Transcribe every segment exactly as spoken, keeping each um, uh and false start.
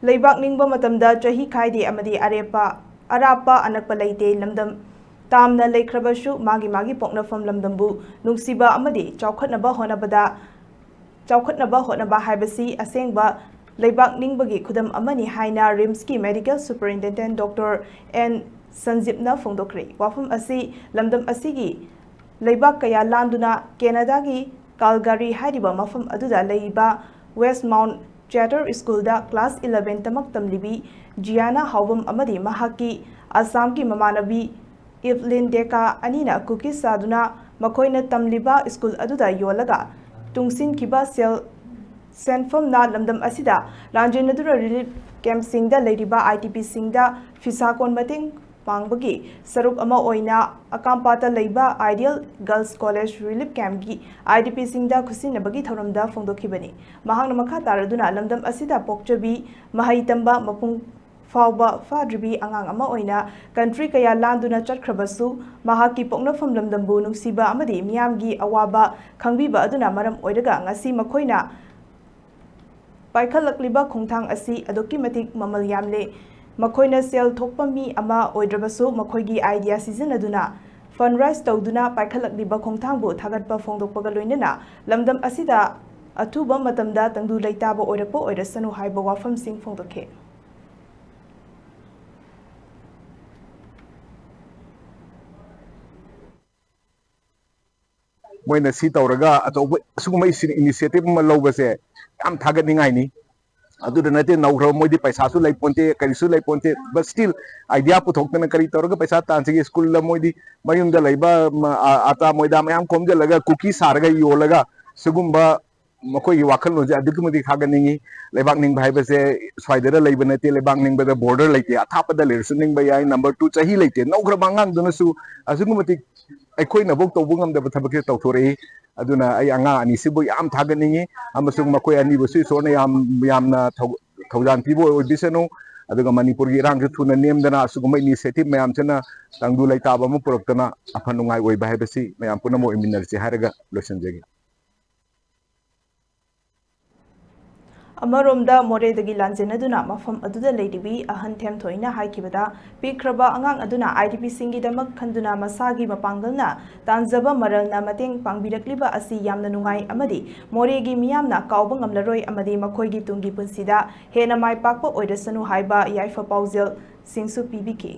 ꯂꯩꯕꯥꯛ ꯅꯤꯡꯕ ꯃꯇꯝꯗ ꯆꯍꯤ ꯈꯥꯏꯗꯦ ꯑꯃꯗꯤ ꯑꯔꯦꯞꯄ ꯑꯔꯥꯞꯄ ꯑꯅꯛꯄ ꯂꯩꯇꯦ꯫ ꯂꯝꯗꯝ ꯇꯥꯝꯅ ꯂꯩꯈ꯭ꯔꯕꯁꯨ ꯃꯥꯒꯤ ꯃꯥꯒꯤ ꯄꯣꯛꯅꯐꯝ ꯂꯝꯗꯝꯕꯨ ꯅꯨꯡꯁꯤꯕ ꯑꯃꯗꯤ ꯆꯥꯎꯈꯠꯅꯕ ꯍꯣꯠꯅꯕꯗ ꯆꯥꯎꯈꯠꯅꯕ ꯍꯣꯠꯅꯕ ꯍꯥꯏꯕꯁꯤ ꯑꯁꯦꯡꯕ ꯂꯩꯕꯥꯛ ꯅꯤꯡꯕꯒꯤ ꯈꯨꯗꯝ ꯑꯃꯅꯤ ꯍꯥꯏꯅ ꯔꯤꯝꯁꯀꯤ ꯃꯦꯗꯤꯀꯦꯜ ꯁꯨꯄꯔꯤꯟꯇꯦꯟꯗꯦꯟꯠ ꯗꯣꯛꯇꯔ ꯑꯦꯟ ꯁꯟꯖꯤꯞꯅ ꯐꯣꯡꯗꯣꯛꯈ꯭ꯔꯦ꯫ ꯋꯥꯐꯝ ꯑꯁꯤ ꯂꯝꯗꯝ ꯑꯁꯤꯒꯤ ꯂꯩꯕꯥꯛ ꯀꯌꯥ ꯂꯥꯟꯗꯨꯅ ꯀꯦꯅꯥꯗꯥꯒꯤ ꯀꯥꯜꯒꯥꯔꯤ ꯍꯥꯏꯔꯤꯕ ꯃꯐꯝ ꯑꯗꯨꯗ ꯂꯩꯔꯤꯕ ꯋꯦꯁ ꯃꯥꯎꯟꯠ ꯆꯥꯔꯇꯔ ꯁ꯭ꯀꯨꯜꯗ ꯀ꯭ꯂꯥꯁ ꯏꯂꯚꯦꯟ ꯇꯃꯛ ꯇꯝꯂꯤꯕꯤ ꯖꯤꯌꯥꯅꯥ ꯍꯥꯎꯕꯝ ꯑꯃꯗꯤ ꯃꯍꯥꯛꯀꯤ ꯑꯁꯥꯝꯒꯤ ꯃꯃꯥꯟꯅꯕꯤ ꯏꯚꯂꯤꯟ ꯗꯦꯀꯥ ꯑꯅꯤꯅ ꯀꯨꯀꯤꯁ ꯁꯥꯗꯨꯅ ꯃꯈꯣꯏꯅ ꯇꯝꯂꯤꯕ ꯁ꯭ꯀꯨꯜ ꯑꯗꯨꯗ ꯌꯣꯜꯂꯒ ꯇꯨꯡꯁꯤꯟꯈꯤꯕ ꯁꯦꯜ ꯁꯦꯟꯐꯝꯅ ꯂꯝꯗꯝ ꯑꯁꯤꯗ ꯂꯥꯟꯖꯦꯟꯅꯗꯨꯅ ꯔꯤꯂꯤꯐ ꯀꯦꯝꯞꯁꯤꯡꯗ ꯂꯩꯔꯤꯕ ꯑꯥꯏ ꯗꯤ ꯄꯤꯁꯤꯡꯗ ꯐꯤꯁꯥ ꯀꯣꯟ ꯃꯇꯦꯡ ꯄꯥꯡꯕꯒꯤ ꯁꯔꯨꯛ ꯑꯃ ꯑꯣꯏꯅ ꯑꯀꯥꯝꯄꯥꯠꯇ ꯂꯩꯕ ꯑꯥꯏꯗꯤꯌꯦꯜ ꯒꯔꯜꯁ ꯀꯣꯂꯦꯖ ꯔꯤꯂꯤꯐ ꯀꯦꯝꯞꯀꯤ ꯑꯥꯏ ꯗꯤ ꯄꯤꯁꯤꯡꯗ ꯈꯨꯠꯁꯤꯟꯅꯕꯒꯤ ꯊꯧꯔꯝꯗ ꯐꯣꯡꯗꯣꯛꯈꯤꯕꯅꯤ꯫ ꯃꯍꯥꯛꯅ ꯃꯈꯥ ꯇꯥꯔꯗꯨꯅ ꯂꯝꯗꯝ ꯑꯁꯤꯗ ꯄꯣꯛꯆꯕꯤ ꯃꯍꯩ ꯇꯝꯕ ꯃꯄꯨꯡ ꯐꯥꯎꯕ ꯐꯥꯗ꯭ꯔꯤꯕꯤ ꯑꯉꯥꯡ ꯑꯃ ꯑꯣꯏꯅ ꯀꯟꯇ꯭ꯔꯤ ꯀꯌꯥ ꯂꯥꯟꯗꯨꯅ ꯆꯠꯈ꯭ꯔꯕꯁꯨ ꯃꯍꯥꯛꯀꯤ ꯄꯣꯛꯅꯐꯝ ꯂꯝꯗꯝꯕꯨ ꯅꯨꯡꯁꯤꯕ ꯑꯃꯗꯤ ꯃꯤꯌꯥꯝꯒꯤ ꯑꯋꯥꯕ ꯈꯪꯕꯤꯕ ꯑꯗꯨꯅ ꯃꯔꯝ ꯑꯣꯏꯔꯒ ꯉꯁꯤ ꯃꯈꯣꯏꯅ ꯄꯥꯏꯈꯠꯂꯛꯂꯤꯕ ꯈꯣꯡꯊꯥꯡ ꯑꯁꯤ ꯑꯗꯨꯛꯀꯤ ꯃꯇꯤꯛ ꯃꯃꯜ ꯌꯥꯝꯂꯦ꯫ ꯃꯈꯣꯏꯅ ꯁꯦꯜ ꯊꯣꯛꯄ ꯃꯤ ꯑꯃ ꯑꯣꯏꯗ꯭ꯔꯕꯁꯨ ꯃꯈꯣꯏꯒꯤ ꯑꯥꯏꯗꯤꯌꯥ ꯁꯤꯖꯤꯟꯅꯗꯨꯅ ꯐꯟꯗ ꯔꯦꯖ ꯇꯧꯗꯨꯅ ꯄꯥꯏꯈꯠꯂꯛꯂꯤꯕ ꯈꯣꯡꯊꯥꯡꯕꯨ ꯊꯥꯒꯠꯄ ꯐꯣꯡꯗꯣꯛꯄꯒ ꯂꯣꯏꯅꯅ ꯂꯝꯗꯝ ꯑꯁꯤꯗ ꯑꯊꯨꯕ ꯃꯇꯝꯗ ꯇꯪꯗꯨ ꯂꯩꯇꯥꯕ ꯑꯣꯏꯔꯛꯄ ꯑꯣꯏꯔꯁꯅꯨ ꯍꯥꯏꯕ ꯋꯥꯐꯝꯁꯤꯡ ꯐꯣꯡꯗꯣꯛꯈꯤ꯫ ꯃꯣꯏꯅ ꯁꯤ ꯇꯧꯔꯒ ꯑꯆꯧꯕ ꯑꯁꯤꯒꯨꯝꯕ ꯏꯅꯤꯁꯤꯌꯦꯇꯤꯚ ꯑꯃ ꯂꯧꯕꯁꯦ ꯌꯥꯝ ꯊꯥꯒꯠꯅꯤꯡꯉꯥꯏꯅꯤ꯫ ꯑꯗꯨꯗ ꯅꯠꯇꯦ, ꯅꯧꯈ꯭ꯔꯕ ꯃꯣꯏꯗꯤ ꯄꯩꯁꯥꯁꯨ ꯂꯩꯄꯣꯟꯇꯦ, ꯀꯔꯤꯁꯨ ꯂꯩꯄꯣꯟꯇꯦ, but still idea ꯄꯨꯊꯣꯛꯇꯅ ꯀꯔꯤ ꯇꯧꯔꯒ ꯄꯩꯁꯥ ꯇꯥꯟꯁꯤꯒꯦ? ꯁ꯭ꯀꯨꯜꯗ ꯃꯣꯏꯗꯤ ꯃꯌꯨꯝꯗ ꯂꯩꯕ ꯑꯇꯥ ꯃꯣꯏꯗꯥ ꯃꯌꯥꯝ ꯈꯣꯝꯖꯤꯜꯂꯒ ꯀꯨꯀꯤ ꯁꯥꯔꯒ ꯌꯣꯜꯂꯒ ꯁꯤꯒꯨꯝꯕ ꯃꯈꯣꯏꯒꯤ ꯋꯥꯈꯜꯂꯣꯟꯁꯦ ꯑꯗꯨꯛꯀꯤ ꯃꯇꯤꯛ ꯊꯥꯒꯠꯅꯤꯡꯉꯤ꯫ ꯂꯩꯕꯥꯛ ꯅꯤꯡꯕ ꯍꯥꯏꯕꯁꯦ ꯁ꯭ꯋꯥꯏꯗꯗ ꯂꯩꯕ ꯅꯠꯇꯦ, ꯂꯩꯕꯥꯛ ꯅꯤꯡꯕꯗ ꯕꯣꯔꯗꯔ ꯂꯩꯇꯦ, ꯑꯊꯥꯞꯄꯗ ꯂꯩꯔꯁꯨ ꯅꯤꯡꯕ ꯌꯥꯏ꯫ ꯅꯝꯕꯔ ꯇꯨ, ꯆꯍꯤ ꯂꯩꯇꯦ꯫ ꯅꯧꯈ꯭ꯔꯕ ꯑꯉꯥꯡꯗꯨꯅꯁꯨ ꯑꯁꯤꯒꯨꯝꯕ ꯃꯇꯤꯛ ꯑꯩꯈꯣꯏꯅꯐꯧ ꯇꯧꯕ ꯉꯝꯗꯕ ꯊꯕꯛꯁꯦ ꯇꯧꯊꯣꯔꯛꯏ꯫ ꯑꯗꯨꯅ ꯑꯩ ꯑꯉꯥꯡ ꯑꯅꯤꯁꯤꯕꯨ ꯌꯥꯝ ꯊꯥꯒꯠꯅꯤꯡꯉꯤ, ꯑꯃꯁꯨꯡ ꯃꯈꯣꯏ ꯑꯅꯤꯕꯨꯁꯨ ꯏꯁꯣꯔꯅ ꯌꯥꯝ ꯌꯥꯝꯅ ꯊꯧ- ꯊꯧꯖꯥꯟ ꯄꯤꯕ ꯑꯣꯏꯕꯤꯁꯅꯨ꯫ ꯑꯗꯨꯒ ꯃꯅꯤꯄꯨꯔꯒꯤ ꯏꯔꯥꯡꯁꯨ ꯊꯨꯅ ꯅꯦꯝꯗꯅ ꯑꯁꯤꯒꯨꯝꯕ ꯏꯅꯤꯁꯤꯌꯦꯇꯤꯚ ꯃꯌꯥꯝꯁꯤꯅ ꯇꯪꯗꯨ ꯂꯩꯇꯥꯕ ꯑꯃ ꯄꯨꯔꯛꯇꯅ ꯑꯐ ꯅꯨꯡꯉꯥꯏ ꯑꯣꯏꯕ ꯍꯥꯏꯕꯁꯤ ꯃꯌꯥꯝ ꯄꯨꯝꯅꯃꯛ ꯑꯣꯏꯃꯤꯟꯅꯔꯁꯤ ꯍꯥꯏꯔꯒ ꯂꯣꯏꯁꯤꯟꯖꯒꯦ꯫ ꯑꯃꯔꯣꯝꯗ, ꯃꯣꯔꯦꯗꯒꯤ ꯂꯥꯟꯖꯦꯟꯅꯗꯨꯅ ꯃꯐꯝ ꯑꯗꯨꯗ ꯂꯩꯔꯤꯕꯤ ꯑꯍꯟ ꯊꯦꯝꯊꯣꯏꯅ ꯍꯥꯏꯈꯤꯕꯗ, ꯄꯤꯛꯈ꯭ꯔꯕ ꯑꯉꯥꯡ ꯑꯗꯨꯅ IDPꯁꯤꯡꯒꯤꯗꯃꯛ ꯈꯟꯗꯨꯅ ꯃꯁꯥꯒꯤ ꯃꯄꯥꯡꯒꯜꯅ ꯇꯥꯟꯖꯕ ꯃꯔꯜꯅ ꯃꯇꯦꯡ ꯄꯥꯡꯕꯤꯔꯛꯂꯤꯕ ꯑꯁꯤ ꯌꯥꯝꯅ ꯅꯨꯡꯉꯥꯏ ꯑꯃꯗꯤ ꯃꯣꯔꯦꯒꯤ ꯃꯤꯌꯥꯝꯅ ꯀꯥꯎꯕ ꯉꯝꯂꯔꯣꯏ ꯑꯃꯗꯤ ꯃꯈꯣꯏꯒꯤ ꯇꯨꯡꯒꯤ ꯄꯨꯟꯁꯤꯗ ꯍꯦꯟꯅ ꯃꯥꯏ ꯄꯥꯛꯄ ꯑꯣꯏꯔꯁꯅꯨ ꯍꯥꯏꯕ ꯌꯥꯏꯐ ꯄꯥꯎꯖꯦꯜꯁꯤꯡꯁꯨ ꯄꯤꯕꯤꯈꯤ꯫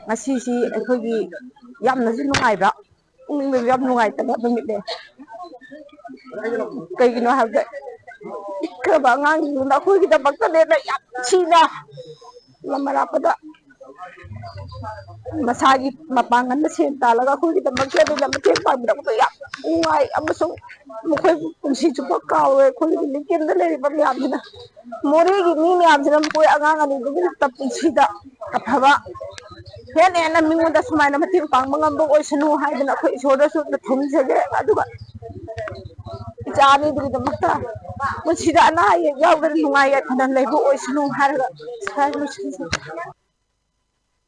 ꯉꯁꯤꯁꯤ ꯑꯩꯈꯣꯏꯒꯤ ꯌꯥꯝꯅꯁꯨ ꯅꯨꯡꯉꯥꯏꯕ, ꯄꯨꯛꯅꯤꯡꯗꯁꯨ ꯌꯥꯝ ꯅꯨꯡꯉꯥꯏꯇꯕ ꯅꯨꯃꯤꯠꯅꯦ꯫ ꯀꯩꯒꯤꯅꯣ ꯍꯥꯏꯕꯗ, ꯄꯤꯛꯈ꯭ꯔꯕ ꯑꯉꯥꯡꯁꯤꯡꯗꯨꯅ ꯑꯩꯈꯣꯏꯒꯤꯗꯃꯛꯇꯅꯦꯅ ꯌꯥꯝ ꯊꯤꯅ ꯂꯝ ꯑꯔꯥꯞꯄꯗ ꯃꯁꯥꯒꯤ ꯃꯄꯥꯡꯒꯜꯅ ꯁꯦꯟ ꯇꯥꯜꯂꯒ ꯑꯩꯈꯣꯏꯒꯤꯗꯃꯛꯇ ꯑꯗꯨꯅ ꯃꯇꯦꯡ ꯄꯥꯡꯕꯤꯔꯛꯄꯗꯣ ꯌꯥꯝ ꯅꯨꯡꯉꯥꯏ, ꯑꯃꯁꯨꯡ ꯃꯈꯣꯏꯕꯨ ꯄꯨꯟꯁꯤ ꯆꯨꯞꯄ ꯀꯥꯎꯔꯣꯏ꯫ ꯑꯩꯈꯣꯏꯒꯤ ꯂꯤꯀꯦꯟꯗ ꯂꯩꯔꯤꯕ ꯃꯌꯥꯝꯁꯤꯅ, ꯃꯣꯔꯦꯒꯤ ꯃꯤ ꯃꯌꯥꯝꯁꯤꯅ ꯃꯈꯣꯏ ꯑꯉꯥꯡ ꯑꯅꯤꯗꯨꯒꯤꯗꯃꯛꯇ ꯄꯨꯟꯁꯤꯗ ꯑꯐꯕ ꯍꯦꯟꯅ ꯍꯦꯟꯅ ꯃꯤꯉꯣꯟꯗ ꯁꯨꯃꯥꯏꯅ ꯃꯇꯦꯡ ꯄꯥꯡꯕ ꯉꯝꯕ ꯑꯣꯏꯁꯅꯨ ꯍꯥꯏꯗꯅ ꯑꯩꯈꯣꯏ ꯏꯁꯣꯔꯗꯁꯨ ꯊꯧꯅꯤꯖꯒꯦ꯫ ꯑꯗꯨꯒ ꯏꯆꯥ ꯑꯅꯤꯗꯨꯒꯤꯗꯃꯛꯇ ꯄꯨꯟꯁꯤꯗ ꯑꯅꯥ ꯑꯌꯦꯛ ꯌꯥꯎꯗꯅ ꯅꯨꯡꯉꯥꯏ ꯌꯥꯏꯐꯅ ꯂꯩꯕ ꯑꯣꯏꯁꯅꯨ ꯍꯥꯏꯔꯒ ꯁ꯭ꯋꯥꯏꯗ ꯂꯣꯏꯁꯤꯟꯖꯔꯦ꯫